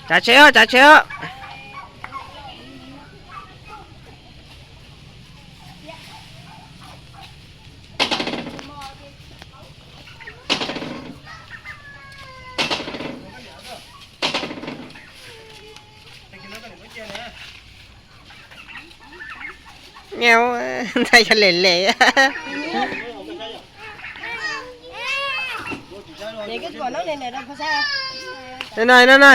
Tsav tsheb os, tsav tsheb os. Nyob ntxhais yog lem lem. No no no.